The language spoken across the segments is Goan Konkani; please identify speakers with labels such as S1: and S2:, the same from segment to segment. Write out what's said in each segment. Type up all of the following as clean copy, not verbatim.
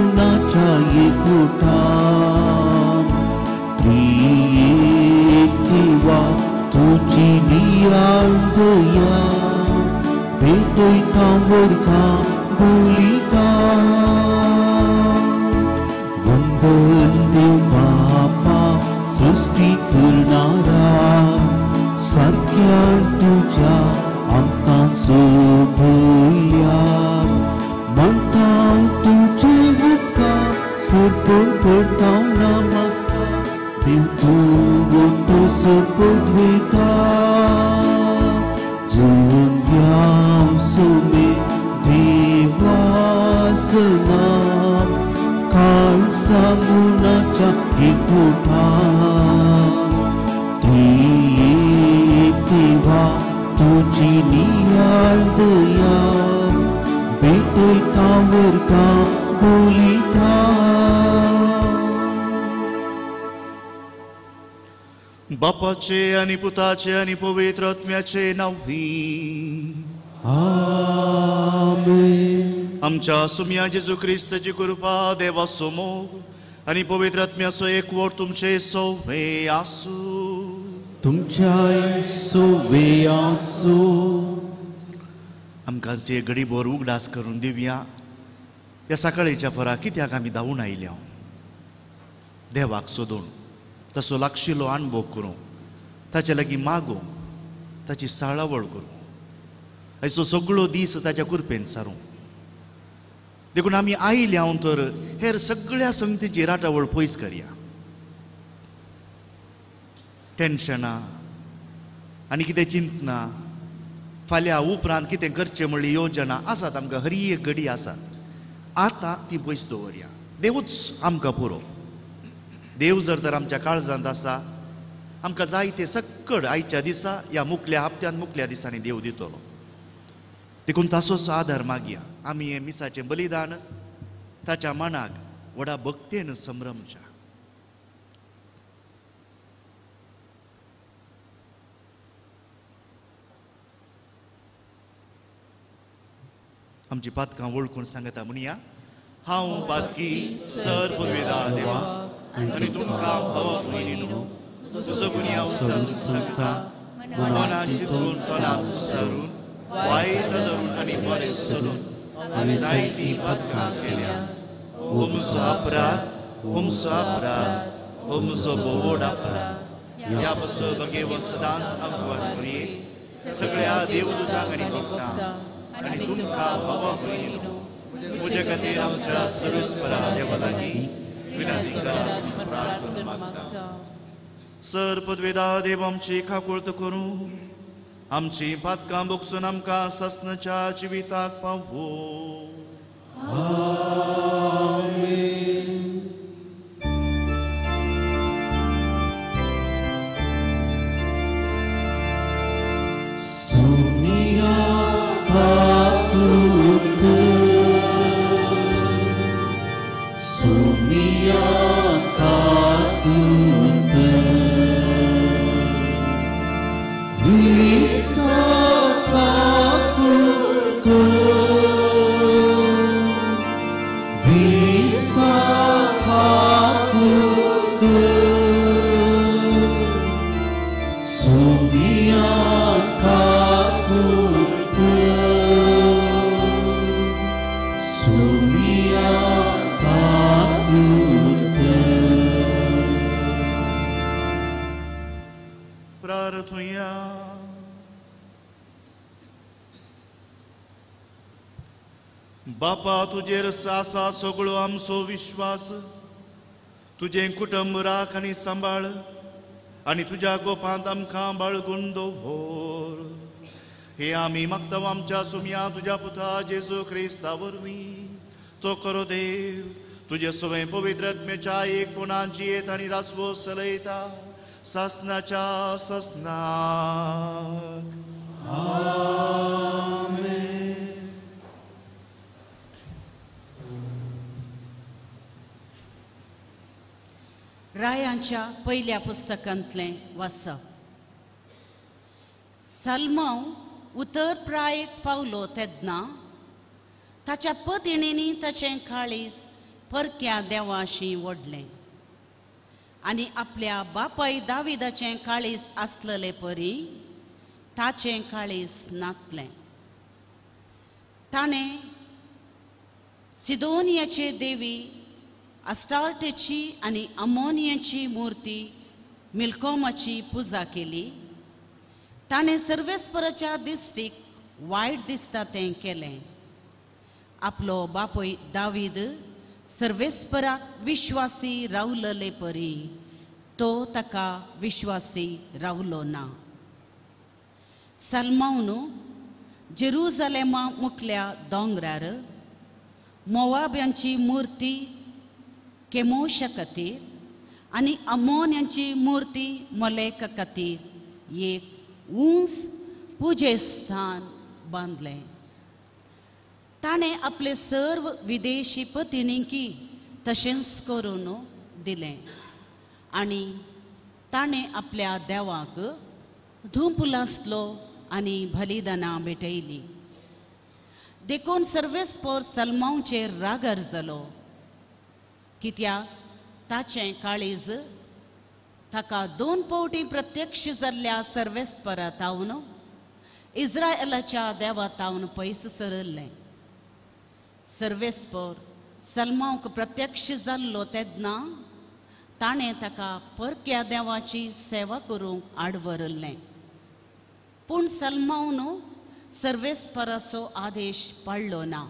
S1: मुनाच्या एकवटान त्रिएक देवा तुजी नियाळ दया भेटयता वर्गां गुलिता वंदन देव बापा सृश्टी करणारा सारक्यान तुज्या आमकां सोबयल्या म्हणटा तुजे उपकार सोदून करता ना म्हाका देव तूं तूं सोदून वयता जुंग्यां सुमे देवासना काळसा मुनाच्या एकवटान त्रिएक देवा तुजी नियाळ दया भेटयता वर्गां गुलिता.
S2: बापाचे आनी पुताचे आनी पवित्र आत्म्याचे नांवी
S1: आमेन.
S2: आमच्या सुम्या जेजू क्रिस्ताची कृपा देवाचो मोग आनी पवित्र आत्म्याचो एकवट तुमचे सोवे आसूं.
S1: तुमच्याय सोवे आसूं.
S2: आमकां जे घडीभर उगडास करून दिवया ह्या सकाळीच्या फरा कित्याक आमी धांवून आयल्या देवाक सोदून तसो लागशिल्लो अणभव करूं ताचे लागीं मागूं ताची साळावळ करूं आयचो सगळो दीस ताच्या कृपेन सारूं. देखून आमी आयल्या तर हेर सगळ्या संगतीची राटावळ पयस करया. टेन्शनां आनी कितें चिंतना फाल्यां उपरांत कितें करचें म्हणली योजना आसात आमकां हर एक घडी आसात आतां ती पयस दवरया. देवूच आमकां पुरो. देव जर तर आमच्या काळजांत आसा आमकां जाय तें सक्कड आयच्या दिसा ह्या मुखल्या हप्त्यान मुखल्या दिसांनी देव दितलो. देखून तासोच आदार मागया. आमी हें मिसाचें बलिदान ताच्या मनाक व्हडा भक्तेन संभ्रमच्या. आमची पातकां वळखून सांगता म्हणया हांव पातकी सर पुर्वेदा देवा आनी तुमकां भावा भयणीनो तुजो गुन्यांव समजून सांगता मनान चिंतून तोंडान उच्चारून वायट धरून आनी बरें सोडून आमी जायतीं पातकां केल्या. म्हजो अपराध म्हजो अपराध म्हजो भोवड अपराध. ह्या पासून भगेव सदांच आमकां करुये सगळ्या देवदूतांक आनी भक्तांक आनी तुमकां भावा भयणीनो म्हजे खातीर आमच्या सर्वेस्परा देवा लागीं विनंती करात प्रार्थना मागता. सर पदवेदा देव आमची काकुळट करूं आमची पातकां भोगसून आमकां सासणाच्या जिविताक पावो.
S1: आमेन. सुनिया काकुळट सुनिया काकुळट विसा काकुळट विसा काकुळट सुनिया काकुळट सुनिया काकुळट.
S2: प्रार्थुया. बापा तुजेर आसा सगळो आमचो विश्वास तुजें कुटुंब राख आनी सांबाळ आनी तुज्या गोपांत आमकां बाळगून दवर. हे आमी मागता आमच्या सुमया तुज्या पुता जेजू क्रिस्ता वरवीं. तो करो देव तुजे सवें पवित्र आत्म्याच्या एकपणान जियेत आनी रासवो चलयता सासनाच्या सासनाक.
S1: आमेन.
S3: रायांच्या पयल्या पुस्तकांतलें वाचप. सलमांव उतर प्रायेक पावलो तेन्ना ताच्या पदिणींनी ताचें काळीज परक्या देवाशी ओडलें आनी आपल्या बापाय दाविदाचें काळीज आसलेले परी ताचें काळीज नातलें. ताणें सिदोनियाचे देवी अस्टार्टेची आनी अमोनियाची मूर्ती मिल्कोमाची पुजा केली. ताणें सर्वेस्पराच्या दिश्टीक वायट दिसता तें केलें. आपलो बापूय दावीद सर्वेस्पराक विश्वासी रावलले परी तो ताका विश्वासी रावलो ना. सलमावन जेरुजलेमा मुखल्या दोंगरार मोवाब्यांची मूर्ती केमोशा खातीर आनी अमोन यांची मूर्ती मलेका खातीर एक उंच पुजेस्थान बांदलें. ताणें आपले सर्व विदेशी पतिणींकी तशेंच करून दिलें आनी ताणें आपल्या देवाक धूप लासलो आनी बलिदानां भेटयलीं. देखून सर्वेस्पोर सलमांवचेर रागार जालो, कित्याक ताचें काळीज ताका दोन पावटी प्रत्यक्ष जाल्ल्या सर्वेस्परा तावन इस्रायलाच्या देवा तावन पयस सरल्लें. सर्वेस्पोर सलमांक प्रत्यक्ष जाल्लो तेन्ना ताणें ताका परक्या देवाची सेवा करूंक आडवरल्लें. पूण सलमावन सर्वेस्पराचो आदेश पाळ्ळो ना.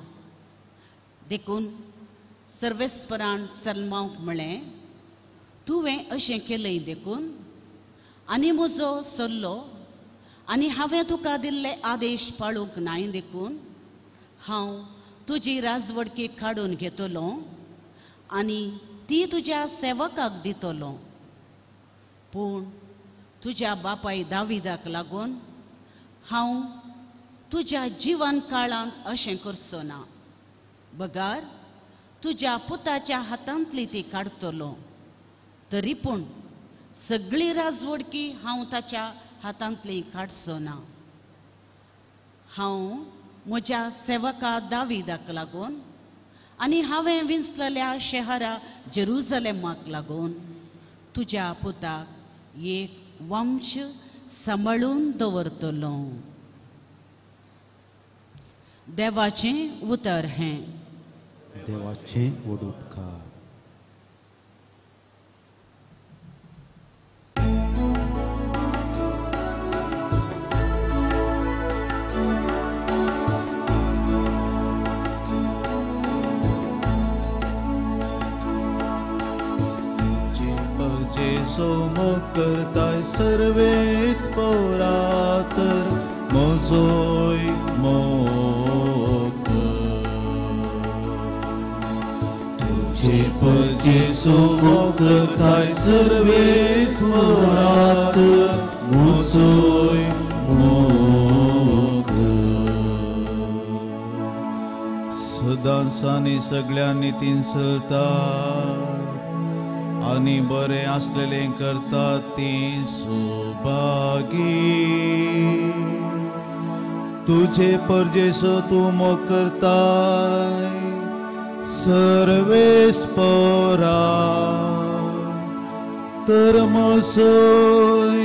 S3: देखून सर्वेस्परान सलमांक म्हळें, तुवें अशें केलें देखून आनी म्हजो सल्लो आनी हांवें तुका दिल्ले आदेश पाळूंक नाय देखून हांव तुजी राजवडकी काडून घेतलो आनी ती तुज्या सेवकाक दितलो. पूण तुज्या बापाय दाविदाक लागून हांव तुज्या जिवन काळांत अशें करचो ना, बगार तुज्या पुताच्या हातांतली ती काडटलो. तरी पूण सगळी राजवडकी हांव ताच्या हातांतली काडचो ना. हांव म्हज्या सेवका दाविदाक लागून आनी हांवें विंचलेल्या शहरा जेरुजलेमाक लागून तुज्या पुताक एक वंश सांबाळून दवरतलो. देवाचें उतर हें.
S1: देवाचें उपकार.
S2: सोमो करताय सर्वेस्पोरा तर मोजोय मोग तुझे परजे सोमो करताय सर्वेस्पोरा तर मोजोय मोग. सदांच आनी सगळ्या नितीन चलता आनी बरें आसलेलें करता ती सुभागी. तुझे परजेसो तूं मोग करताय सर्वेस्पोरा तर मोसोय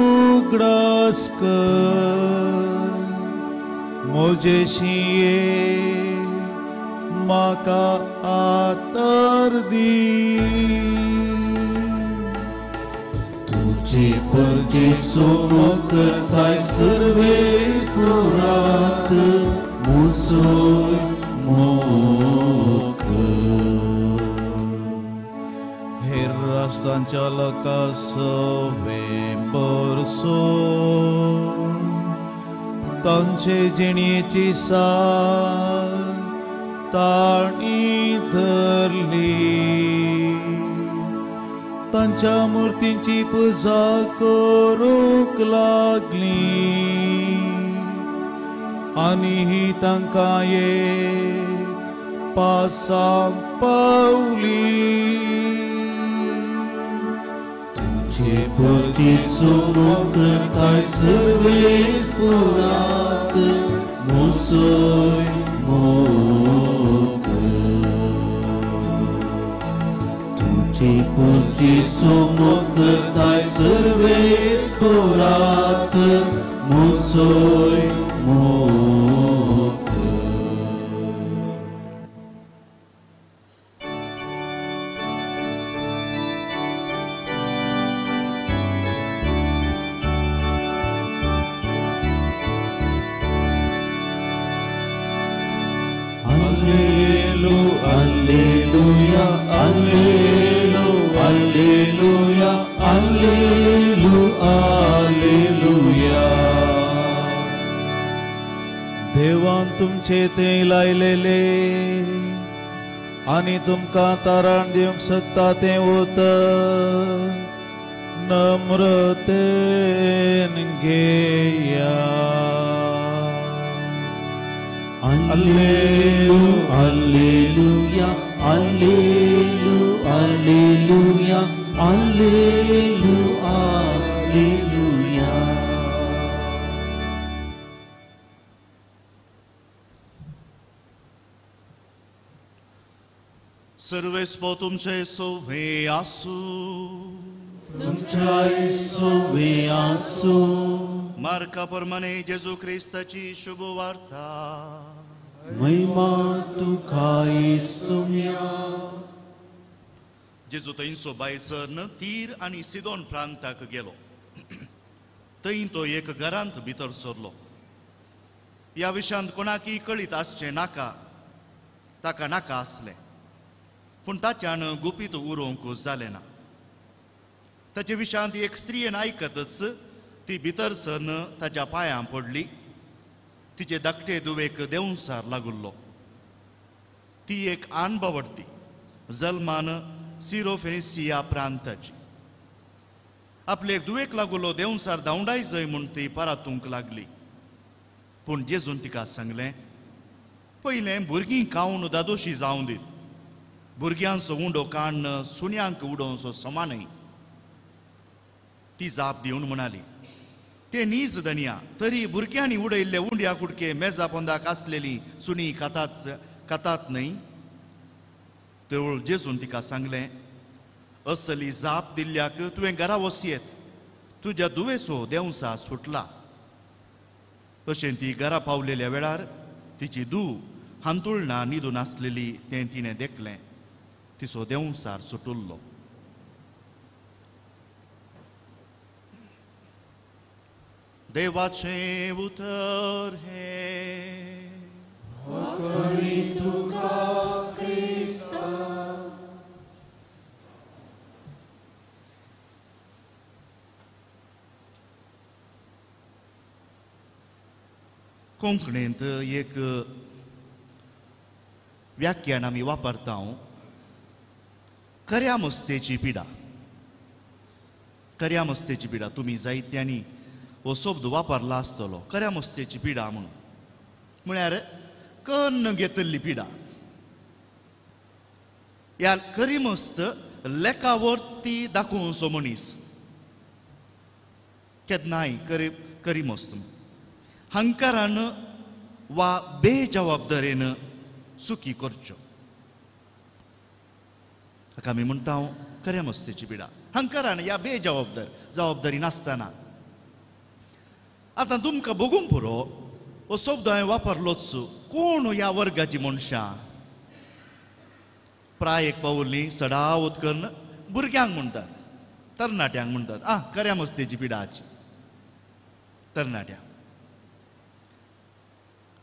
S2: उगडास कर म्हजेशी म्हाका आतर दी. तुझे परजे सोमो करताय सर्वेस्पोरा तर मोसोय मोग. हेर राष्ट्रांच्या लोकां सवें बरसोन तांचे जिणेची साल ताणी धरली. तांच्या मुर्तींची पुजा करूंक लागली आनी ही तांकां एक पासांक पावली. तुझे परजे सोमो करताय सर्वेस्पोरा तर मोसोय मोग.
S4: तुमची पुरची सुमुखताय सर्वेस पुरात मुसोय मुक्त. Alleluia, Alleluia, Alleluia, Alleluia, Alleluia.
S2: देवान तुमचे ते लायलेले आनी तुमकां तारण दिवंक शकता तें उतर नम्रतेन घेया.
S4: Alleluia, Alleluia, Alleluia, Alleluia, Alleluia, Alleluia.
S2: सर्वेस्पो तुमचे सोवे आसू.
S4: तुमच्याय सोवे आसू.
S2: मार्का प्रमाणे जेजू क्रिस्ताची शुभ वार्ता.
S4: महिमा तुका येसुम्या.
S2: जेजू थंयसो भायसर तीर आनी सिदोन प्रांताक गेलो. थंय तो एक घरांत भितर सरलो. ह्या विशयांत कोणाकय कळीत आसचें नाका, ताका नाका आसलें, पूण ताच्यान गुपीत उरोवंक जालें ना. ताचे विशयांत एक स्त्रियेन आयकतच ती भितर सरन ताच्या पांयां पडली. तिचे धाकटे दुवेक देंवसार लागुल्लो. ती एक आनबावडती जल्मान सिरोफेनिसिया प्रांताची. आपले दुवेक लागुल्लो देंवसार धांवडाय जय म्हूण ती परातूंक लागली. पूण जेजून तिका सांगलें, पयलें भुरगीं खावन दादोशी जावं दीत. भुरग्यांचो उंडो काडून सुण्यांक उडोवचो समा न्हय. ती जाप दिवन म्हणाली, ते नीज धनया, तरी भुरग्यांनी उडयल्ले उंड्या कुडके मेजा पोंदाक आसलेली सुणी खातात खातात न्हय. तेवळ जेजून तिका सांगलें, असली जाप दिल्ल्याक तुवें घरा वसयेत, तुज्या दुवेसो देंवसा सुटला. अशें ती घरा पावलेल्या वेळार तिची धूव हांतुळणा न्हिदून आसलेली तें तिणें देखलें. तिचो देंवसार सुटुल्लो. देवाचें उतर हें.
S4: होकरी तुका क्रिस्ता.
S2: कोंकणींत एक व्याख्यान आमी वापरता, खऱ्या मस्तेची पिडा. खऱ्या मस्तेची पिडा तुमी जायत्यांनी हो शब्द वापरला आसतलो, खऱ्या मस्तेची पिडा म्हणून. म्हळ्यार कन्न घेतल्ली पिडा. ह्या खरी मस्त लेखावरती दाखोवचो मनीस केन्नाय खरी खरी मस्त हंकारान वा बेजबाबदारेन चुकी करच्यो. हाका आमी म्हणटा खऱ्या मस्तेची पिडा. हंकारान ह्या बेजबाबदार जबाबदारी नासतना. आतां तुमकां भोगूंक पुरो हो शब्द हांवें वापरलोच. कोण ह्या वर्गाची मनशां प्राय एक पावली सडावत करून भुरग्यांक म्हणटात, तरणाट्यांक म्हणटात, आं खऱ्या मस्तेची पिडाची तरणाट्यांक.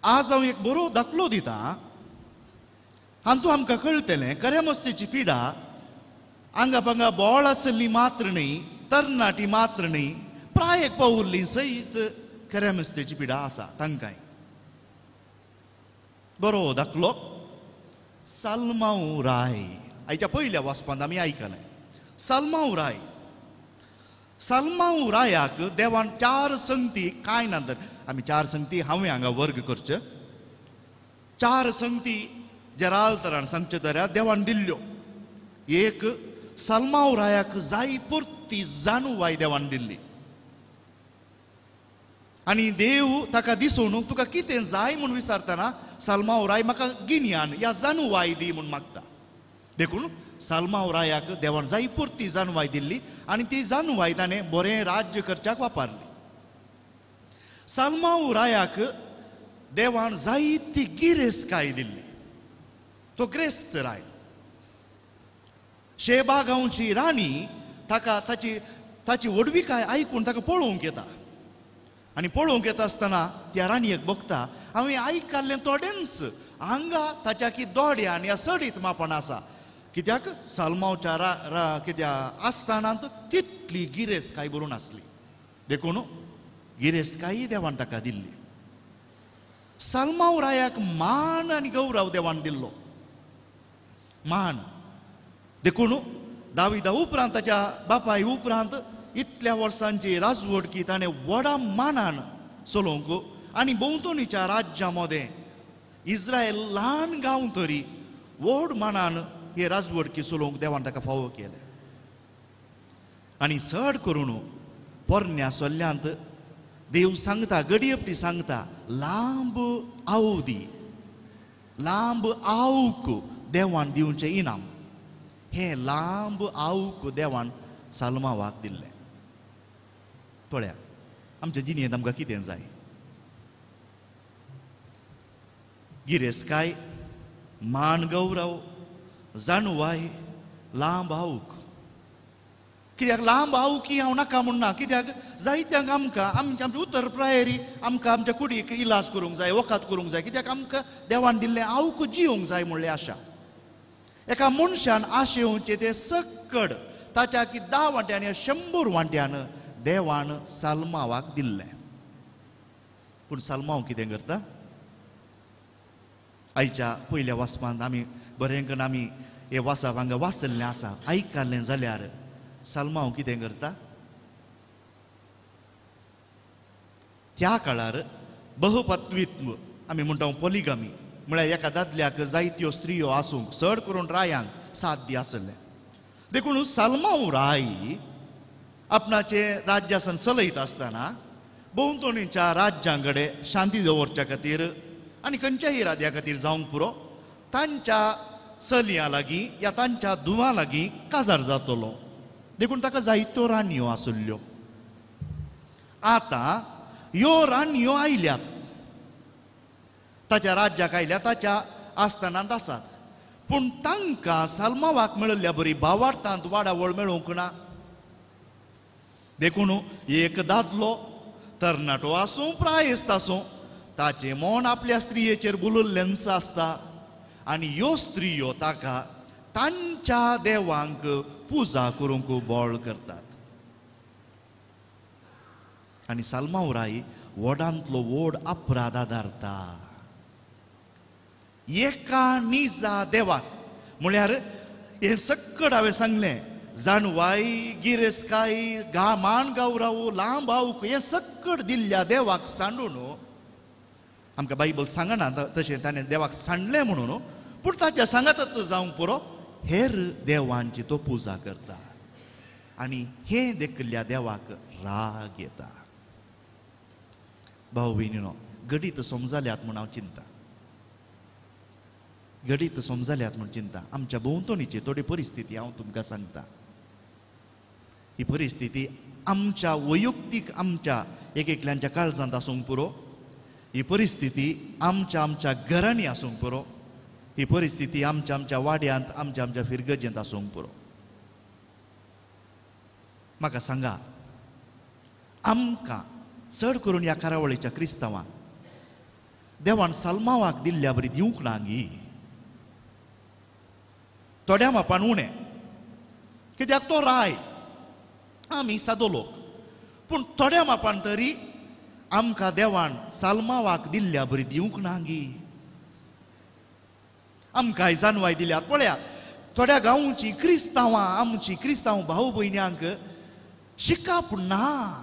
S2: आज हांव एक बरो दाखलो दिता, हातूंत आमकां कळटलें खऱ्या मस्तेची पिडा आंगा पांगा बोळ आसली मात्र न्हय, तरणाटी मात्र न्हय, प्राय एक पावली सयत खऱ्या मस्तेची पिडा आसा तांकांय. बरो दाखलो साल्मांव राय. आयच्या पयल्या वाचपांत आमी आयकलें साल्मांव राय. साल्मांव रायाक देवान चार संगती कांय ना तर आमी चार संगती हांवें हांगा वर्ग करचे. चार संगती जेराल तरान सांगचे दर्यार देवान दिल्ल्यो. एक साल्मांव रायाक जाय पुरती जाणवाय देवान दिल्ली आनी देव ताका दिसून तुका कितें जाय म्हूण विचारतना साल्मांव राय म्हाका गिन्यान या जाणवाय दी म्हूण मागता. देखून सालमांव रायाक देवान जाय पुरती जाणवाय दिल्ली आनी ती जाणवाय ताणें बरें राज्य करच्याक वापरली. सालमांव रायाक देवान जायती गिरेस्तकाय दिल्ली. तो ग्रेस्त राय. शेबा गांवची राणी ताका ताची ताची व्हडविकाय आयकून ताका पळोवंक येता आनी पळोवंक येता आसतना त्या राणयेक बघता हांवें आयकल्लें थोडेंच हांगा ताच्या की दोड्यान ह्या सडीत मापण आसा. कित्याक सालमांवच्या कित्या आस्थानांत तितली गिरेस्तकाय भरून आसली. देखून गिरेस्तकाय देवान ताका दिल्ली. सालमांव रायाक मान आनी गौरव देवान दिल्लो मान. देखून दाविदा उपरांत ताच्या बापाय उपरांत इतल्या वर्सांची राजवटकी ताणें व्हडा मानान चलोवंक आनी भोंवतणीच्या राज्या मदें इस्रायल ल्हान गांव तरी व्हड मानान हे राजवटकी चलोवंक देवान ताका फावो केलें. आनी चड करून पोरण्या सल्ल्यांत देव सांगता, गडयेपटी सांगता, लांब आवदी लांब आवक देवान दिवचें इनाम. हें लांब आवक देवान सालमांवाक दिल्लें. पळया आमच्या जिणेंत आमकां कितें जाय? गिरेस्तकाय, मान गौरव, जाणवाय, लांब आवक. कित्याक लांब आवकी हांव नाका म्हणना. कित्याक जायत्यांक आमकां आमच्या उतर प्रायरी आमकां आमच्या कुडीक इलाज करूंक जाय, वखद करूंक जाय. कित्याक आमकां देवान दिल्लें आवक जिवंक जाय म्हणलें आशा. एका मनशान आशेवचें तें सक्कड ताच्या की 10 वांट्यान या 100 वांट्यान देवान सालमांवाक दिल्लें. पूण सालमांव कितें करता? आयच्या पयल्या वाचपांत आमी बरें करून आमी हे वाचप हांगा वाचल्लें आसा, आयकल्लें जाल्यार सालमांव कितें करता? त्या काळार बहुपत्वित्व आमी म्हणटा पोलिगामी म्हळ्यार एका दादल्याक जायत्यो स्त्रियो आसूंक चड करून रायांक साध्य आसलें. देखून सालमांव राय आपणाचें राज्यासन चलयता आसतना भोंवतणीच्या राज्यां कडेन शांती दवरच्या खातीर आनी खंयच्याय इराद्या खातीर जावंक पुरो तांच्या चलयां लागीं या तांच्या धुवां लागीं काजार जातलो. देखून ताका जायत्यो राणयो आसल्ल्यो. आतां ह्यो राणयो आयल्यात, ताच्या राज्याक आयल्या, ताच्या आस्थानांत आसात. पूण तांकां सालमांवाक मेळिल्ल्या बरी भावार्थांत वाडावळ मेळोवंक ना. देखून एक दादलो तरणाटो आसूं प्रायस्त आसूं ताचें मन आपल्या स्त्रियेचेर बुलुल्लेंच आसता आनी ह्यो स्त्रियो ताका तांच्या देवांक पुजा करूंक बळ करतात. आनी सालमांव राय व्हडांतलो व्हड अपराध आदारता. एका निजा देवाक म्हळ्यार हें सक्कड हांवें सांगलें, जाणवाय, गिरेस्तकाय, मान गौरव, लांब आवक हें सक्कड दिल्ल्या देवाक सांडून आमकां बायबल सांगना तशें ताणें देवाक सांडलें म्हणून, पूण ताच्या सांगातच जावंक पुरो हेर देवांची तो पुजा करता आनी हें देखिल्ल्या देवाक राग येता. भाव भयणीनो, घडीत समजाल्यात म्हूण हांव चिंता, घडीत समजाल्यात म्हूण चिंता. आमच्या भोंवतणीची थोडी परिस्थिती हांव तुमकां सांगता. ही परिस्थिती आमच्या वैयक्तीक आमच्या एक एकल्यांच्या काळजांत आसूंक पुरो, ही परिस्थिती आमच्या आमच्या घरांनी आसूंक पुरो, ही परिस्थिती आमच्या आमच्या वाड्यांत आमच्या आमच्या फिरगजेंत आसूंक पुरो. म्हाका सांगा, आमकां चड करून ह्या कारावळीच्या क्रिस्तांवांक देवान सालमांवाक दिल्ल्या बरी दिवंक ना गी? थोड्या मापान उणें, कित्याक तो राय, आमी सादो लोक, पूण थोड्या मापान तरी आमकां देवान सालमांवाक दिल्ल्या बरी दिवंक ना गी? आमकांय जाणवाय दिल्यात. पळया थोड्या गांवची क्रिस्तांवां, आमची क्रिस्तांव भाव भयण्यांक शिकप ना.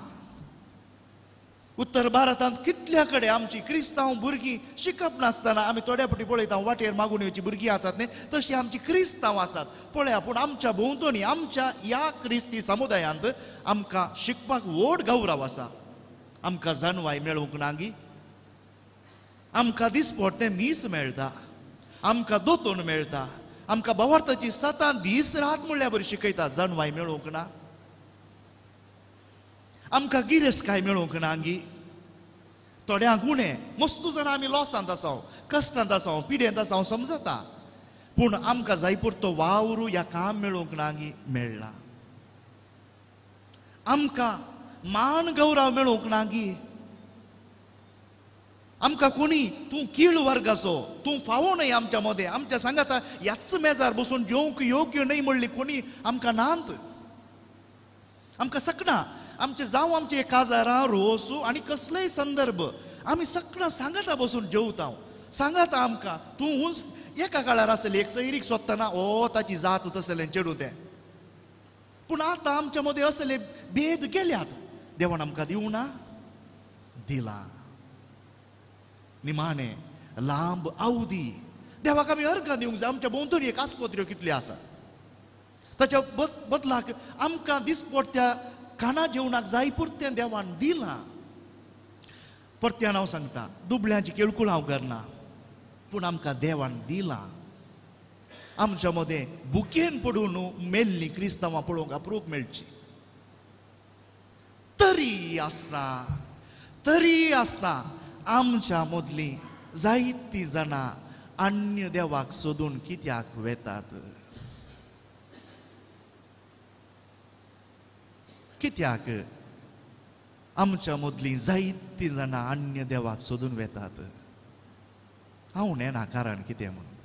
S2: उत्तर भारतांत कितल्या कडेन आमची क्रिस्तांव भुरगीं शिकप नासतना आमी थोड्या फावटी पळयता वाटेर मागून येवची भुरगीं आसात न्ही, तशी आमची क्रिस्तांव आसात. पळया, पूण आमच्या भोंवतणी आमच्या ह्या क्रिस्ती समुदायांत आमकां शिकपाक व्हड गौरव आसा. आमकां जाणवाय मेळूंक ना गी? आमकां दिसपट तें मीस मेळटा, आमकां दोतोन मेळटा, आमकां भावार्थाची सतां दीस रात म्हणल्यार बरी शिकयता. जाणवाय मेळूंक ना आमकां, गिरेस्तकाय मेळूंक ना गी, थोड्यांक उणें. मस्तू जाणां आमी लॉसांत आसा, कश्टांत आसा, पिडेंत आसा समजता, पूण आमकां जाय पुरतो वावरू या काम मेळूंक ना गी, मेळ्ळा. आमकां मान गौरव मेळूंक ना गी, आमकां कोणी तूं कीळ वर्गाचो, तूं फावो न्हय आमच्या मदें, आमच्या सांगाता ह्याच मेजार बसून जेवंक योग्य न्हय म्हणली कोणी आमकां नात. आमकां सकना आमचे जावं आमचे काजारां रोसू आनी कसलेय संदर्भ आमी सकना सांगाता बसून जेवता, सांगाता आमकां तूं उंच. एका काळार आसलें एक सैरीक सोदतना ओ ताची जात तसलें चेडूं तें, पूण आतां आमच्या मदें असले भेद गेल्यात. देवान आमकां दिवं ना दिला. निमाणें लांब अवधी देवाक आमी अर्गां दिवंक जाय. आमच्या भोंवतणी एक आस्पत्र्यो कितल्यो आसा, ताच्या बदलाक आमकां दिसपडट्या खाणा जेवणाक जाय पुरतें देवान दिलां. परत्यान हांव सांगता, दुबळ्यांची केळकूळ हांव करना, पूण आमकां देवान दिलां. आमच्या मदें भुकेन पडून मेल्लीं क्रिस्तांवां पळोवंक अप्रूप मेळची. तरी आसता, तरी आसता आमच्या मदलीं जायतीं जाणां अन्य देवाक सोदून कित्याक वेतात? कित्याक आमच्या मदलीं जायतीं जाणां अन्य देवाक सोदून वेतात? हांव नेणा कारण कितें म्हणून,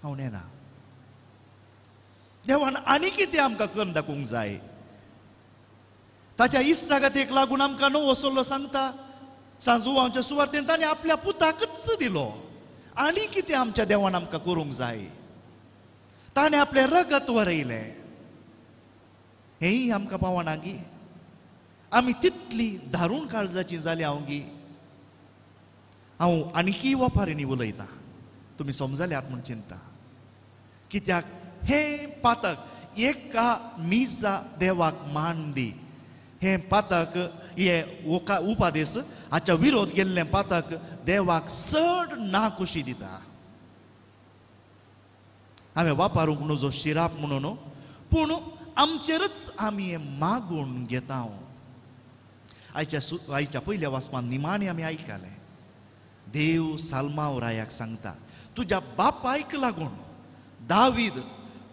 S2: हांव नेणा. देवान आनी कितें आमकां करून दाखोवंक जाय? ताच्या इश्टागतीक लागून आमकां णव वसल्लो सांगता सांजुवांच्या सुवार्तेन ताणें आपल्या पुताकच दिलो. आनी कितें आमच्या देवान आमकां करूंक जाय? ताणें आपलें रगत वरयलें, हेंय आमकां पावना गी? आमी तितली दारूण काळजाची जाल्या हांव गी? हांव आनीकी वपारींनी उलयतां, तुमी समजल्यात म्हूण चिंता. कित्याक हें पातक एका निजा देवाक मान दी, हें पातक, हे उपादेस हाच्या विरोध गेल्लें पातक देवाक चड नाखुशी दिता. हांवें वापरूंक नजो शिराप म्हणून, पूण आमचेरच आमी हें मागून घेता. आयच्या पयल्या वाचपान निमाणें आमी आयकलें, देव साल्माव रायाक सांगता, तुज्या बापायक लागून दावीद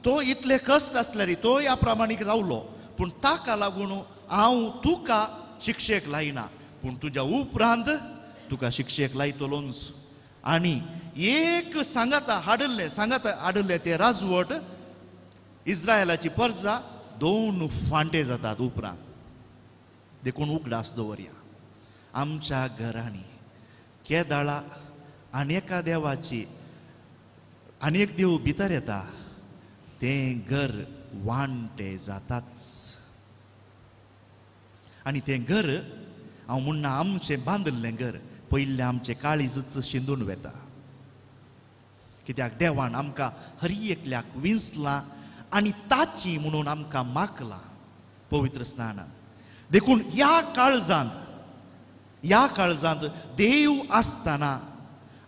S2: तो इतले कश्ट आसल्यार तोय अप्रामाणीक रावलो, पूण ताका लागून हांव तुका शिक्षेक लायना, पूण तुज्या उपरांत तुका शिक्षेक लायतलोच. आनी एक सांगाता हाडिल्लें, सांगाता हाडिल्लें ते राजवट इस्रायलाची परजा दोन फांटे जातात उपरांत. देखून उगडास दवरया, आमच्या घरांनी केदाळा आनी एका देवाची आनी एक देव भितर येता, तें घर वांटे जाताच. आनी तें घर हांव म्हणना आमचें बांदिल्लें घर, पयलें आमचें काळीजच शिंदून वेता. कित्याक देवान आमकां हर एकल्याक विंचलां आनी ताची म्हणून आमकां मागलां पवित्र स्नानान. देखून ह्या काळजांत, ह्या काळजांत देव आसतना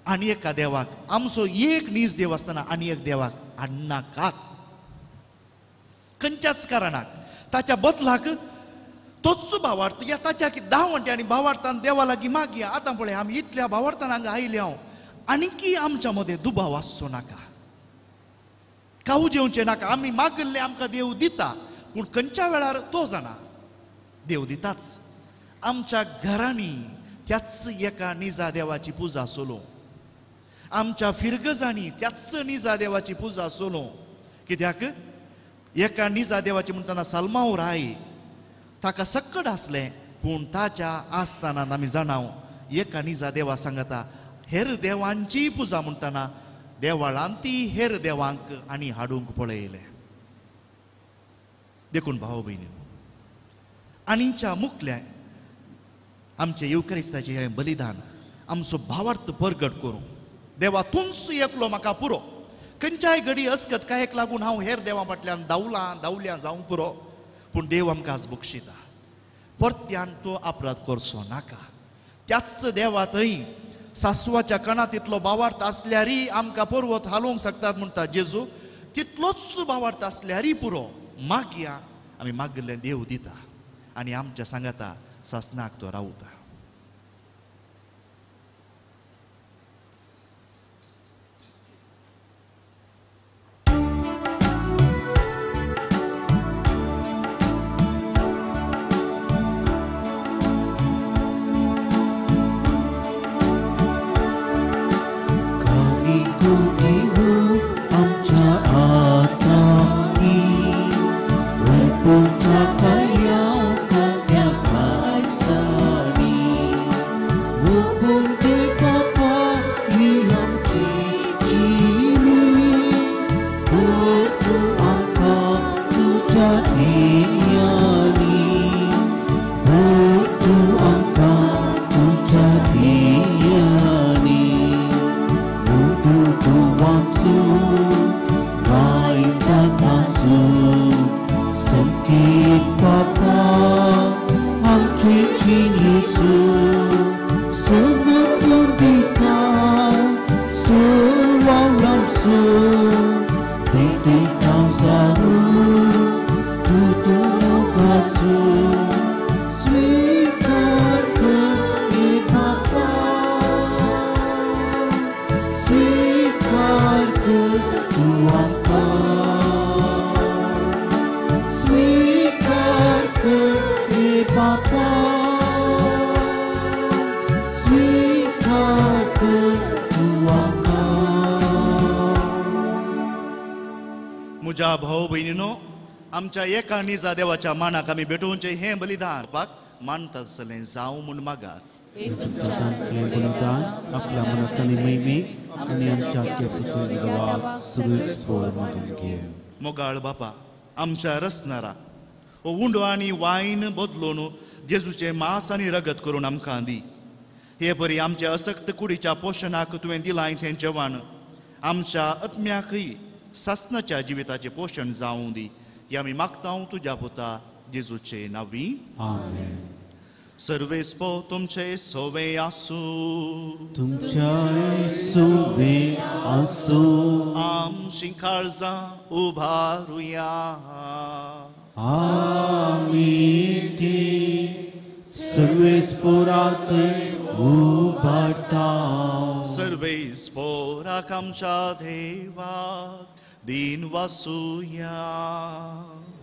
S2: आनी एका देवाक, आमचो एक नीज देव आसतना आनी एक देवाक हाडनाकात खंयच्याच कारणाक. ताच्या बदलाक तोच भावार्थ या ताच्या की धांवटे आनी भावार्थान देवा लागीं मागया. आतां पळय आमी इतल्या भावार्थान हांगा आयले हांव, आनीकी आमच्या मदें दुबाव आसचो नाका, कावू जेवचें नाका. आमी मागिल्लें आमकां देव दिता, पूण खंयच्या वेळार तो जाणा, देव दिताच. आमच्या घरांनी त्याच एका निजा देवाची पुजा चलोवं, आमच्या फिरगजांनी त्याच निजा देवाची पुजा चलोवं. कित्याक एका निजा देवाची म्हणटना साल्माव राय ताका सक्कड आसलें, पूण ताच्या आसतना आमी जाणाव एका निजा देवा सांगता हेर देवांची पुजा म्हणटना देवळांत ती हेर देवांक आनी हाडूंक पळयलें. देखून भाव भयणीनो, आनीच्या मुखल्या आमचें येवक्रिस्ताचें हें बलिदान आमचो भावार्थ परगट करूं. देवा तूंच एकलो म्हाका पुरो, खंयच्याय घडी अस्कत कायक लागून हांव हेर देवा फाटल्यान धांवलां धांवल्या जावंक पुरो, पूण देव आमकां आज बक्षिता. परत्यान तो अपराध करचो नाका. त्याच देवा थंय सासवाच्या कणात इतलो बावार्थ आसल्यारय आमकां पर्वत हालोवंक शकतात म्हणटा जेजू. तितलोच बावार्थ आसल्यारय पुरो, मागया, आमी मागिल्लें देव दिता आनी आमच्या सांगाता सासनाक तो रावता. म्हज्या भाव भयणीनो, आमच्या एका निजा देवाच्या मानाक आमी भेटोवचें हें बलिदान मानता आसलें जावं म्हूण मागात.
S1: आपल्या मनात आनी महिमेक आनी आमच्या देवाक सुरवेस्वर मागून घे.
S2: मोगाळ बापा, आमच्या रसनारा हो उंडो आनी वायन बदलून जेजूचें मांस आनी रगत करून आमकां दी. हे परी आमच्या असक्त कुडीच्या पोशणाक तुवें दिलां तें जेवण आमच्या आत्म्याकय सासनाच्या जिविताचें पोशण जावं दी. हे आमी मागता तुज्या पुता जेजूचे नांवी.
S1: आमेन.
S2: सर्वेस्पो तुमचे सोवे आसूं.
S1: तुमच्या सोवे आसूं.
S2: आमची काळजां उभारुया.
S1: आमी ती सर्वेस्पोरात उभारता.
S2: सर्वेस्पोराक आमच्या देवाक दीन वासुया.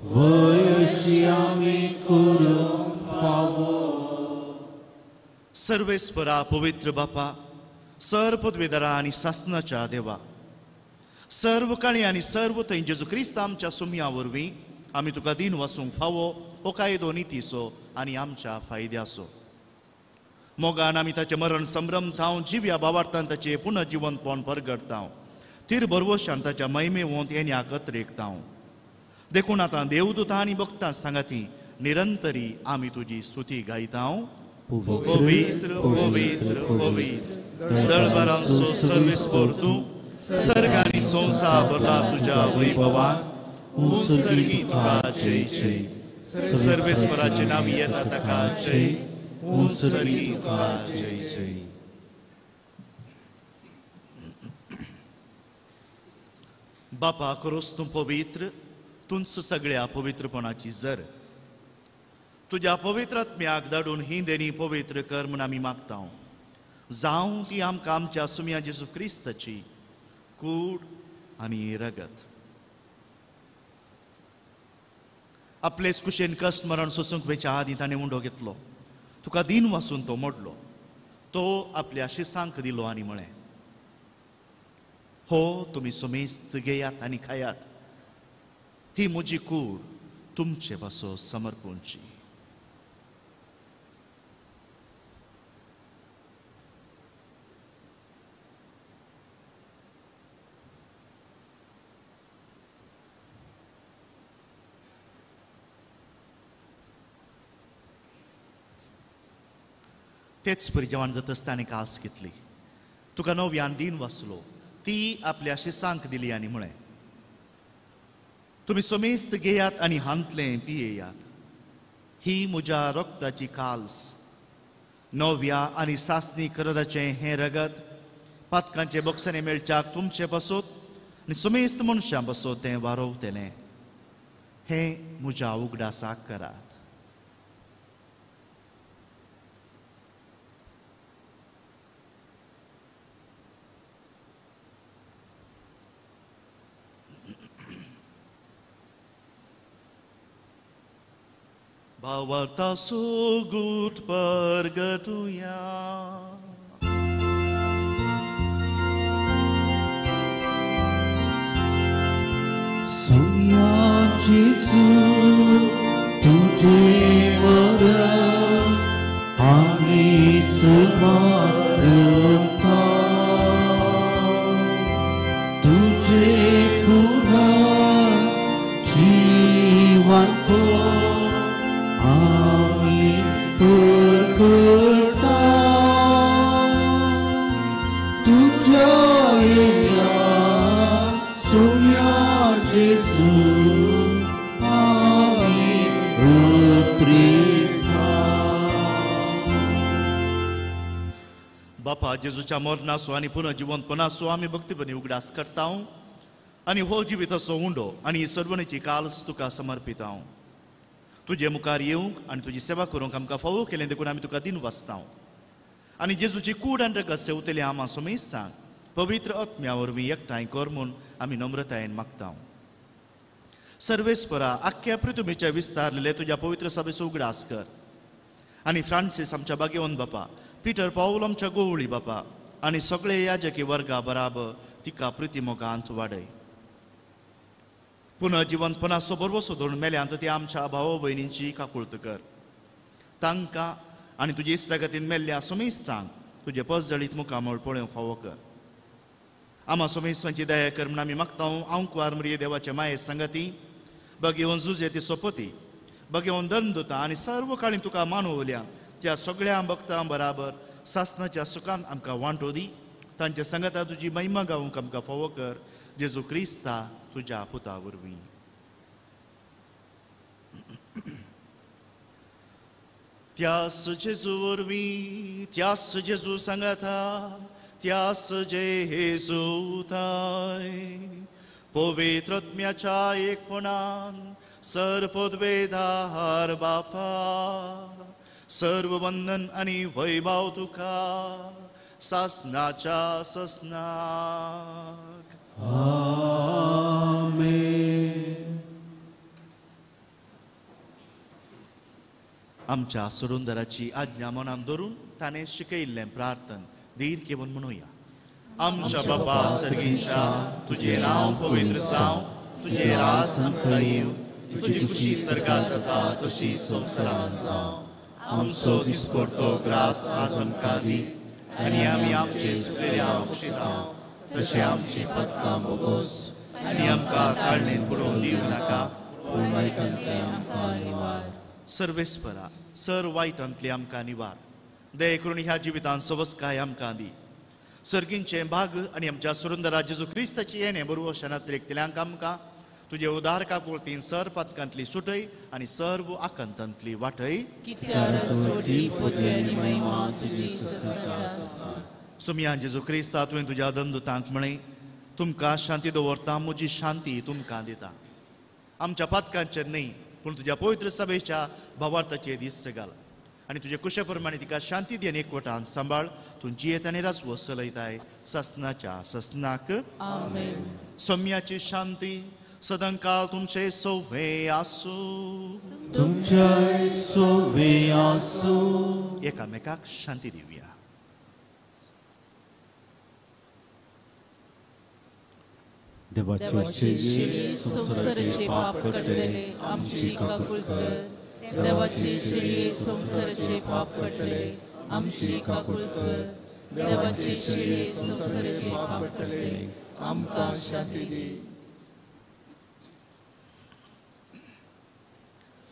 S1: वयशी आमी करूंक फावो.
S2: सर्वेस्परा पवित्र बापा, सर्व पदवेदारा आनी सासनाच्या देवा, सर्व काळी आनी सर्व थंय जेजू क्रिस्त आमच्या सुमया वरवीं आमी तुका दीन वासूंक फावो हो कायदो नितीचो आनी आमच्या फायद्याचो. मोगान आमी ताचें मरण संभ्रमतांव, जिव्या बावार्थान ताचें पुनर्जिवंतपण परगडतांव, तीर भरवशान ताच्या महिमेवंत येण्याक अत्रेकतांव. देखून आतां देवदूतां आनी भक्तां सांगाती निरंतरी आमी तुजी स्तुती गायतांव. पवित्र पवित्र पवित्र दळबारांचो सर्वेस्पोर तूं, सर्ग आनी संवसार भरला तुज्या वैभवान. उंसर्गी तुका जय जय. सर्वेस्पराचे नांव येता ताका जय. उंसर्गी तुका जय जय. बापा, खरोच तूं पवित्र, तूंच सगळ्या पवित्रपणाची जर. तुज्या पवित्र आत्म्याक धाडून ही देणी पवित्र कर म्हूण आमी मागता. जावं ती आमकां आमच्या सुमया जेजू क्रिस्ताची कूड आनी रगत. आपलेच कुशेन कश्ट मरण सोसूंक वेच्या आदीं ताणें उंडो घेतलो, तुका दीन वासून तो मोडलो, तो आपल्या शिसांक दिलो आनी म्हळें, हो तुमी सुमेस्त घेयात आनी खायात, ही म्हजी कूड तुमचे पासो समर्पूंची. तेच परी जेवण जातच ताणें काल्स घेतली, तुका नव्यान दीन वाचलो, ती आपल्या शिसांक दिली आनी म्हळें, तुमी समेस्त घेयात आनी हांतलें पियेयात, ही म्हज्या रक्ताची काल्स नव्या आनी सासणी कराराचें हें रगत पातकांचे बोक्सांनी मेळच्याक तुमचे पासत आनी सुमेस्त मनशां पासत तें वारोवतलें. हें म्हज्या उगडासाक करात. भावार्थाचो गूट परगटुया.
S1: सोम्या जेजू तुझे मरण आमी स्मारता, तुझे पुनः जीवन आमी परगटा, तुझ्या येण्या सोम्या जेजू आमी उतरिता.
S2: बापा जेजूच्या मरणाचो आनी पुनर्जिवंतपणाचो आमी भक्तीपणी उगडास करता आनी हो जिविताचो उंडो आनी सर्वणीची काल्स तुका समर्पिता. तुजे मुखार येवंक आनी तुजी सेवा करूंक आमकां फावो केलें देखून आमी तुका दिन वाचता आनी जेजूची कूड आनी रगत सेवतले आमा सोमेस्तांक पवित्र आत्म्या वरवीं एकठांय कर म्हूण आमी नम्रतायेन मागता. सर्वेस्परा आख्ख्या पृथ्वीच्या विस्तारलेले तुज्या पवित्र सभेचो उगडास कर आनी फ्रांसीस आमच्या बागेवन बापा, पिटर पावल आमच्या गोवळी बापा आनी सगळे याजकी वर्गा बराबर तिका प्रितीमोगांत वाडय. पुनर्जिवंतपणाचो बरवसो धरून मेल्यांत ती आमच्या भाव भयणींची काकुळत कर. तांकां आनी तुजे इश्टागतीन मेल्ल्या सोमेस्तांक तुजे पसजळीत मुखामळ पळोवंक फावो कर. आमा सोमेस्तांची दया कर म्हूण आमी मागता. आंकुवार मरिये देवाचे माये संगती बगेवन जुजे ती सोपती बगेवन दंदुता आनी सर्व काळीन तुका मानवल्या त्या सगळ्या भक्तां बराबर सासनाच्या सुखान आमकां वांटो दी. तांच्या संगता तुजी महिमा गावंक आमकां फावो कर. जेजू क्रिस्ता तुज्या पुता वरवीं. त्यास जेजू वरवीं, त्यास जेजू सांगाता, त्यास जेजू ताय पवित्र आत्म्याच्या एकपणान सर्वपदवेधार बापा सर्व वंदन आनी वैभव तुका सासनाच्या ससनाक.
S1: आमेन.
S2: आमच्या सुरुंदराची आज्ञा मनान धरून ताणें शिकयिल्लें प्रार्थन धीर घेवन म्हणुया. आमच्या बापा सर्गींच्या, तुजें नांव पवित्र जावं, तुजें राज आमकां येवं, तुजी खुशी सर्गां जाता तशी संवसारांत जावं. आमचो दिसपडतो ग्रास आज आमकां दी आनी आमी आमचे सुकलेल्या बक्षिता तशें आमची पदकां बोगोस आनी आमकां काडणेन पडोवन दिवं नाका. सर्वेस्परा सर वायटांतली आमकां निवार दये करून ह्या जिवितांत सवस्काय आमकां दी. सर्गींचें भाग आनी आमच्या सुरुंदरा जेजू क्रिस्ताची येणें बरोबर शनात्रेकतल्यांक आमकां तुजे उदार काकुळतीन सर पातकांतली सुटय आनी सर्व आकांतांतली वाटय. सुमया जेजू क्रिस्ता तुवें तुज्या दंदुतांक म्हळें, तुमकां शांती दवरता, म्हजी शांती तुमकां दिता. आमच्या पातकांचेर न्हय पूण तुज्या पवित्र सभेच्या भावार्थाचेर दिश्ट घाल आनी तुजे कुशे प्रमाणे तिका शांती दी आनी एकवटान सांबाळ. तूं जियेत आनी राजवस चलयताय ससनाच्या ससनाक.
S5: आमेन.
S2: सौम्याची शांती सदांकाल तुमचे सोवे आसूं.
S1: तुमचे सोवे आसूं.
S2: एकामेकाक शांती दिवया.
S5: देवाचे शेळये संवसाराचे पाप काडटले आमची काकूळ कर. देवाचे शेळये संवसाराचे पाप काडटले आमची काकूळ कर. देवाचे शेळये संवसाराचे पाप काडटले आमकां शांती दी.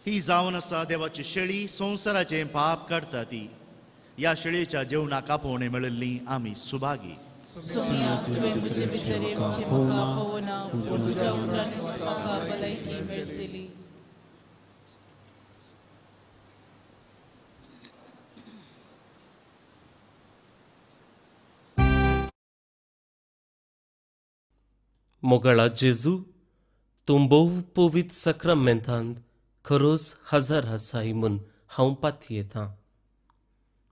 S2: ही जावन आसा देवाची शेळी संवसाराचें पाप काडटा ती. ह्या शेळयेच्या जेवणाक आपोवणें मेळिल्ली आमी सुभागी.
S5: सोम्या तुवें म्हजे भितर येवचें म्हाका फावना, पूण तुज्या उतरांनीच म्हाका भलायकी मेळटली.
S6: मोगाळा जेजू, तूं भोव पवित्र साक्रामेंतांत खरोच हजर आसाय म्हूण हांव पातयेतां.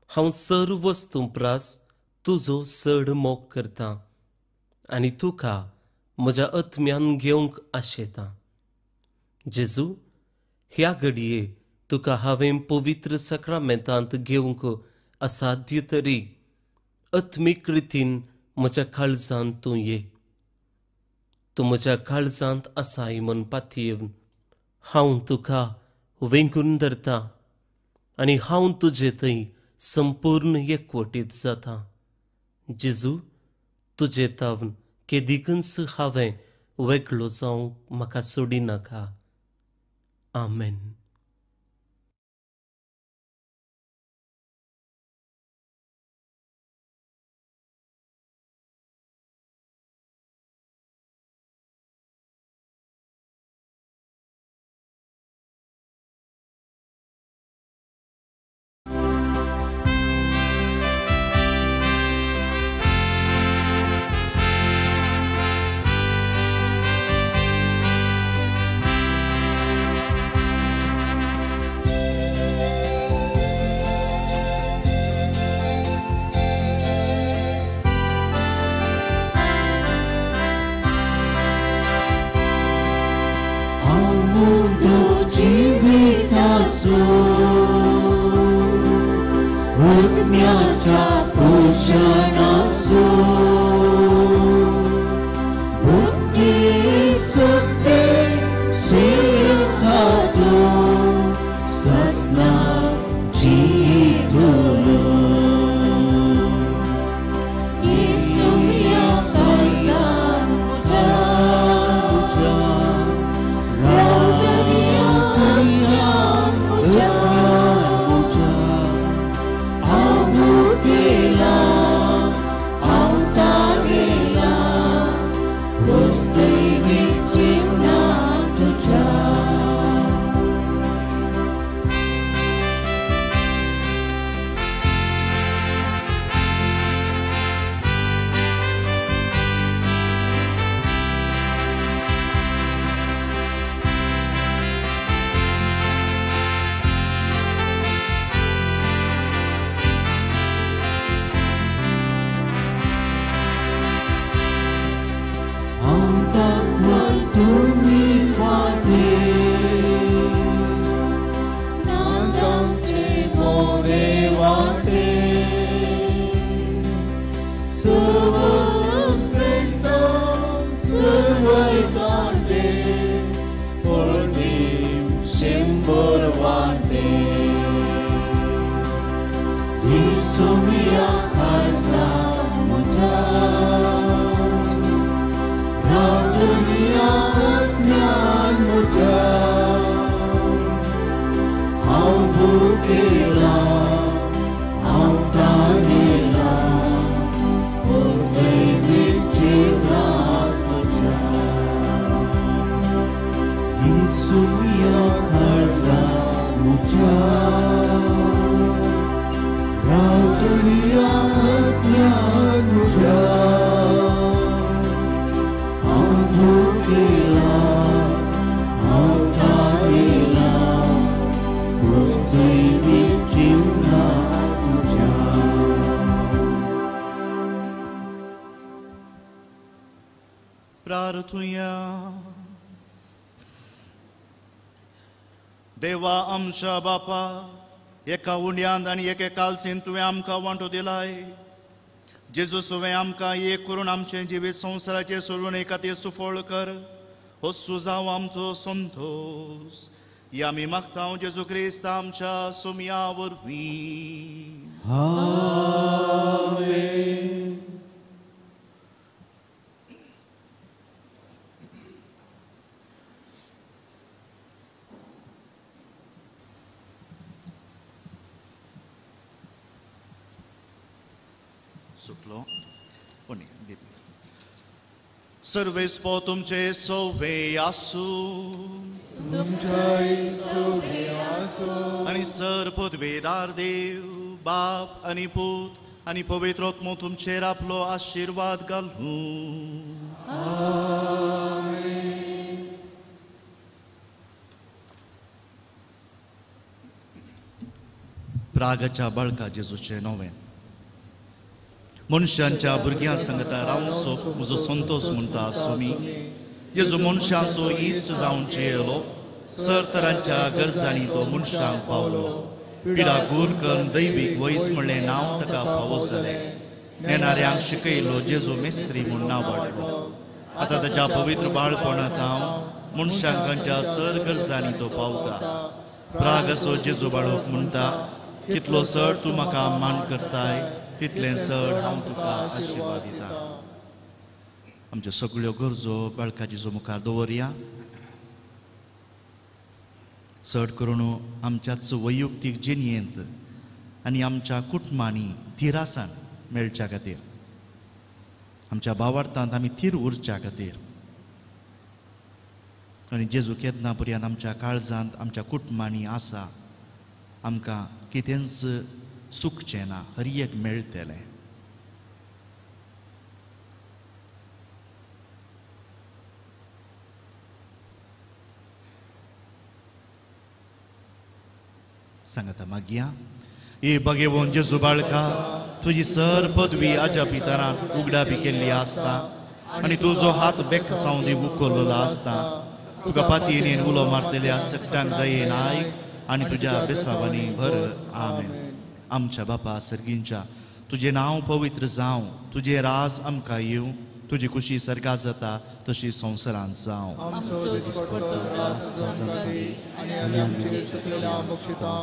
S6: हांव सर्व वस्तूं प्रास तुजो चड मोग करतां आनी तुका म्हज्या आत्म्यान घेवंक आशेतां. जेजू, ह्या घडये तुका हांवें पवित्र साक्रामेंतांत घेवंक असाध्य तरी आत्मीक रितीन म्हज्या काळजांत तूं ये. तूं म्हज्या काळजांत आसाय म्हूण पातयेवन हांव तुका वेंगून धरतां आनी हांव तुजे थंय संपूर्ण एकवटीत जाता. जेजू, तुजे तावन केदिकूच हांवें वेगळो जावंक म्हाका सोडिनाका. आमेन.
S4: आत्म्याच्या पोषणासो बुद्धी सुद्धे स्वीकारतो ससना जीतलो येसुया काळजांत म्हज्या रावतल्या आत्म्यांत म्हज्या
S2: देवा आमच्या बापा, एका उंड्यांत आनी एके कालसीन तुवें आमकां वांटो दिलाय. जेजू तुवें आमकां एक करून आमचें जिवीत संवसाराचें सोडून खातीर सुफळ कर. हो सुजाव आमचो संतोश ही आमी मागता जेजू क्रिस्त आमच्या सोमया वरवीं.
S4: आमेन.
S2: सुकलो सर्वेस्पो तुमचे सोवे आसूं आनी सर पदवेदार देव बाप आनी पूत आनी पवित्र आत्मो तुमचेर आपलो आशिर्वाद घालूं.
S5: आमेन.
S2: प्रागाच्या बाळका जेजूचें नवें मनशांच्या भुरग्यां सांगता रावचो म्हजो संतोश म्हणटा सोमी. जेजू मनशांचो इश्ट जावन जियेलो, सर तरांच्या गरजांनी तो मनशांक पावलो. पिडा गूर करून दैवीक वयस म्हणलें नांव ताका फावो जालें. नेणाऱ्यांक शिकयलो जेजू मेस्त्री म्हूण नांव वाडलो. आतां ताच्या पवित्र बाळपणांत हांव मनशांच्या सर गरजांनी तो पावता. प्राग असो जेजू बाळोक म्हणटा, कितलो सर तूं म्हाका मान करताय तितलें सर हांव तुका आशिर्वाद दिता. आमच्यो सगळ्यो गरजो बाळका जेजू मुखार दवरया. चड करून आमच्याच वैयक्तीक जिणेंत आनी आमच्या कुटुंबांनी थिरासान मेळच्या खातीर, आमच्या भावार्थांत आमी थीर उरच्या खातीर आनी जेजू केन्ना पर्यंत आमच्या काळजांत आमच्या कुटुंबांनी आसा आमकां कितेंच सुखचें ना, हर एक मेळटलें. सांगता मागया ए बगेवन जेजू बाळका, तुजी सर पदवी आजा पितरान उगडापी केल्ली आसता आनी तुजो हात बेक सावन उखल्लो आसता. तुका पातयेन उलो मारतल्या सगटांक दयेन आयक आनी तुज्या बेसावांनी भर. आमेन. आमच्या बापा सर्गींच्या, तुजें नांव पवित्र जावं, तुजें राज आमकां येवं, तुजी खुशी सर्गा जाता तशी संवसारांत जावं.
S5: आमचो दिसपट्टो ग्रास आमकां दी आनी आमी आमचे चुकलेल्या बक्षिता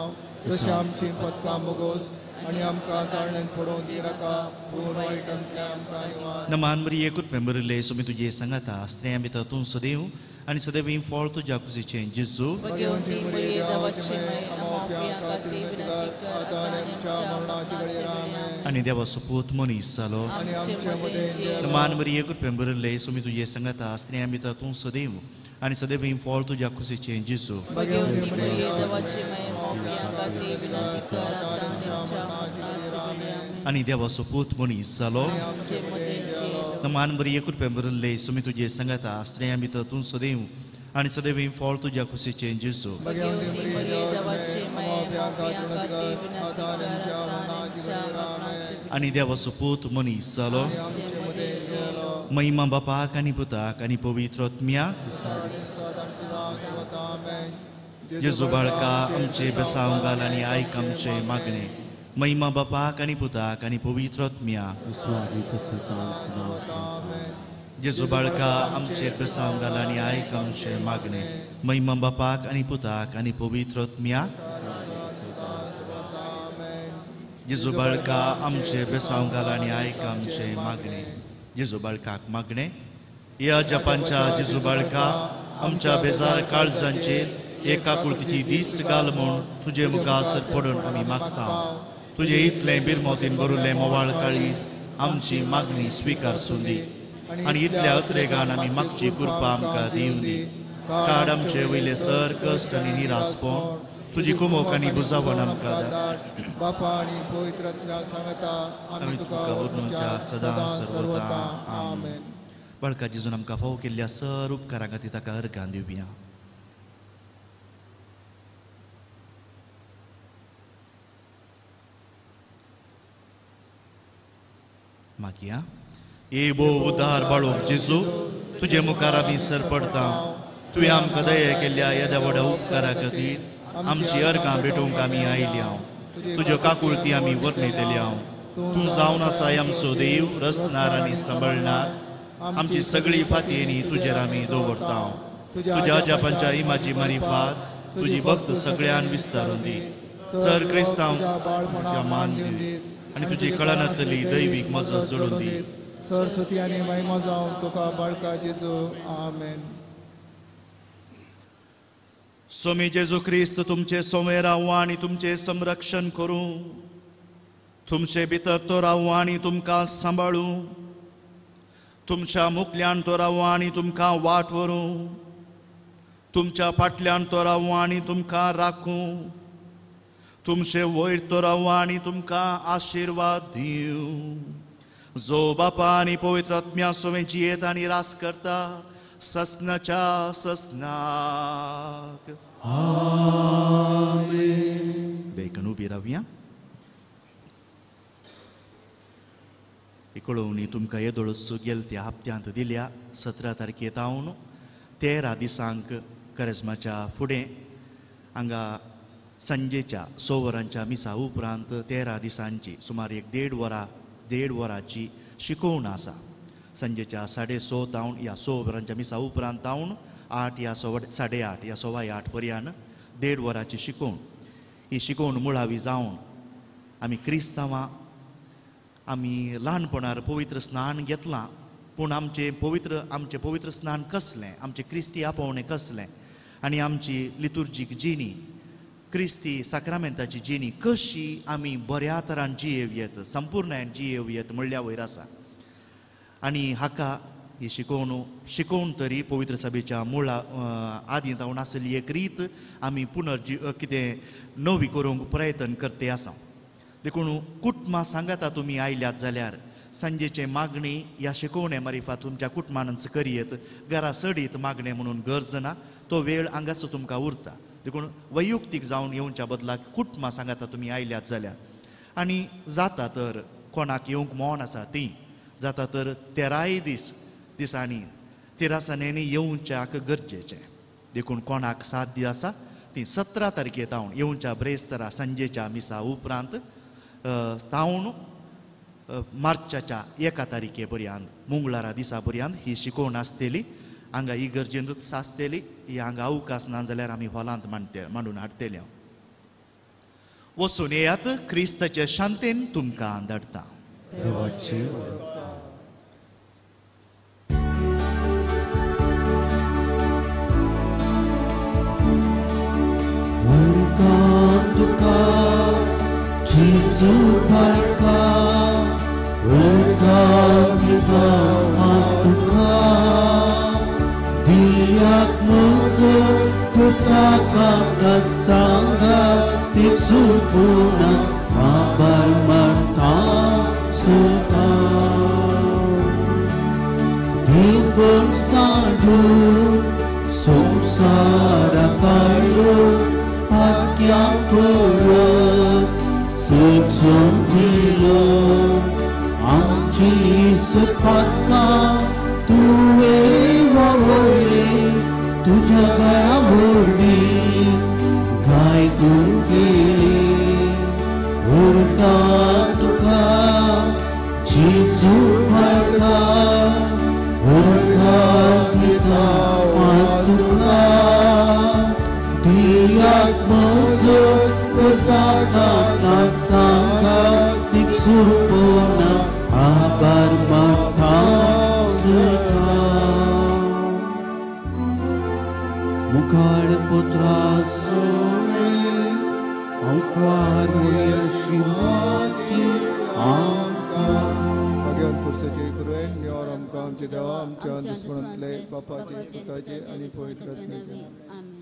S5: तशी आमची पदकां बोगोस आनी आमकां ताळण्यांत पडोवंक दिनाका, पूण वायटांतल्यान आमकां निवार.
S2: नमान मरिये कृपेन भरिल्ले सुमी तुजे सांगाता, स्त्रियां भितर तूं सदैव आनी सदैव फळ तुज्या कुशीचें जेजू.
S5: भगवंती मरिये देवाची माय, आमच्या पाप्यां खातीर विनंती कर आतां आनी आमच्या मरणाच्या घडयेर. आमेन.
S2: आनी देवा सुपूत मनीस जालो
S5: आनी आमचे मदें जियेलो.
S2: नमान मरिये कृपेन भरिल्ले सुमी तुजे सांगाता, स्त्रियां भितर तूं सदैव आनी सदैव फळ तुज्या कुशीचें जेजू.
S5: भगवंती मरिये देवाची माय, आमच्या पाप्यां खातीर विनंती कर आतां आनी आमच्या मरणाच्या घडयेर. आमेन.
S2: आनी देवा सुपूत मनीस जालो
S5: आनी आमचे मदें जियेलो.
S2: नमान मरिये कृपेन भरिल्ले सुमी तुजे सांगाता, स्त्रियां भितर तूं सदैव आनी सदैव फळ तुज्या कुशीचें जेजू.
S5: भगवंती मरिये देवाची माय, आमच्या पाप्यां खातीर विनंती कर आतां आनी आमच्या मरणाच्या घडयेर.
S2: आनी देवा सुपूत मनीस जालो
S5: आनी आमचे मदें जियेलो.
S2: महिमा बापाक आनी पुताक आनी पवित्र आत्म्याक. जेजू बाळका आमचे बेसांव घाल आनी आयक आमचे मागणे. महिमा बापाक आनी पुताक आनी पवित्र आत्म्याक. जेजू बाळका आमचेर बेसांव घाल आनी आयक आमचे मागणे. महिमा बापाक आनी पुताक आनी पवित्र आत्म्याक. जेजू बाळका आमचे बेसांव घाल आनी आयक आमचे मागणे. जेजू बाळकाक मागणे. ह्या जपानच्या जेजू बाळका आमच्या बेजार काळजांचेर एका कुळतीची दिश्ट घाल म्हूण तुजे मुखार पडून आमी मागता. तुजे इतलें बिरमोतीन भरुल्लें मोवाळ काळीज आमची मागणी स्विकार सुंदी आनी इतल्या अत्रेगान आमी मागची कृपा आमकां दिवं दी. काड आमचे वयले सर कश्ट आनी निरासपण, तुजी कुमोक आनी बुजावण आमकां धाड.
S5: बापा आनी पवित्र आत्म्या सांगता
S2: आमी तुका वरनुच्या सदां सर्वदा. आमेन. बाळका जेजून आमकां फावो केल्ल्या सर उपकारां खातीर ताका अर्गां दिवया. मागया ए भोव उदार बाळोक जेजू, तुजे मुखार आमी सर पडता. तुवें आमकां दया केल्ल्या येद्या व्हडा उपकारा खातीर आमची अर्गां भेटोवंक आमी आयल्या. तुज्यो काकुळती आमी वर्णयतल्या. तूं जावन आसाय आमचो देव, रचणार आनी सांबाळणार. आमची सगळी फातयेनी तुजेर आमी दवरता. तुज्या अजापांच्या इमाजी मारिफात तुजी भक्त सगळ्यान विस्तारून दी. सर क्रिस्तांव मान दी आनी तुजी कळनातली दैवीक मजत जोडून दी.
S5: सरस्वती आनी महिमा जावन तुका बाळका जेजू. आमेन.
S2: स्वामी जेजू क्रिस्त तुमचे सोमे रावू आनी तुमचें संरक्षण करूं. तुमचे भितर तो रावू आनी तुमकां सांबाळूं. तुमच्या मुखल्यान तो रावू आनी तुमकां वाट व्हरूं. तुमच्या फाटल्यान तो रावू आनी तुमकां राखूं. तुमचे वयर तो रावू आनी तुमकां आशिर्वाद दिवं. जो बापा आनी पवित्र आत्म्या सोवें जियेत आनी रास करता ससनाच्या ससनाक.
S1: आमेन.
S2: देखून उबी रावया. ही कळोवणी तुमकां येदोळच गेल त्या हप्त्यांत दिल्या 17 तारखे तावन 13 दिसांक करेज्माच्या फुडें हांगा सांजेच्या 6 वरांच्या मिसा उपरांत 13 दिसांची सुमार एक देड वराची शिकोवण आसा. सांजेच्या 6:30 तावन या 6 वरांच्या मिसा उपरांत तावन 8 या 8:30 या 8:15 पर्यंत 1.5 वराची शिकोवण. ही शिकोवण मुळावी जावन आमी क्रिस्तांवां आमी ल्हानपणार पवित्र स्नान घेतलां, पूण आमचें पवित्र स्नान कसलें, आमचें क्रिस्ती आपोवणें कसलें आनी आमची लितुर्जीक जिणी, क्रिस्ती साक्रामेंताची जिणी कशी आमी बऱ्या तरान जियेवयेत, संपूर्णायन जियेवयेत म्हणल्या वयर आसा. आनी हाका ही शिकोवण तरी पवित्र सभेच्या मुळा आदीं जावन आसली एक रीत आमी पुनर्जी कितें नवी करूंक प्रयत्न करते आसा. देखून कुटुंबां सांगाता तुमी आयल्यात जाल्यार सांजेचे मागणी ह्या शिकोवणे मारिफात तुमच्या कुटुंबानच करयेत, घरा सडीत मागणें म्हणून गरज ना, तो वेळ हांगासो तुमकां उरता. देखून वैयक्तीक जावन येवच्या बदलाक कुटुंबां सांगाता तुमी आयल्यात जाल्यार आनी जाता तर कोणाक येवंक मोन आसा ती जाता तर 13 दीस दिसांनी तिरासांनी येवच्याक गरजेचें. देखून कोणाक साध्य आसा ती 17 तारखे तावन येवच्या ब्रेस्तरा सांजेच्या मिसा उपरांत तावन मार्चाच्या 1 तारखे पर्यंत मंगळारा दिसा पर्यंत ही शिकोवण आसतली. हांगा ही गरजेंतूच आसतली, ही हांगा अवकाश ना जाल्यार आमी हॉलांत मांडून हाडटले. वचून येयात, क्रिस्ताचे शांतेन तुमकां धाडटा.
S4: जेजू पाडका उरका दिता आज तुका दियाक मोसो तुझा कागद सांगा तिसून आभार मानता सुता दीपक सांडू संसारा पायलो आज्ञा फुरत सुखून दिलो आमची सुखात्मा तुवें वळयली तुज्या घरा व्हडली गायकून केली उरका तुका जेजू पाडका उरका दिता आज तुका दियाक म्हजो तुझा कागद सांगा तिकसूपना आभार मानता सुता मुखार पुत्रा सोवे अंकार शिवाती आमकां
S7: भगवान पुरसाचे करुण निवार आमकां आमचे देवा आमच्या दुस्मनांतले बापाचे पुताचे आनी पवित्र आत्म्याचे.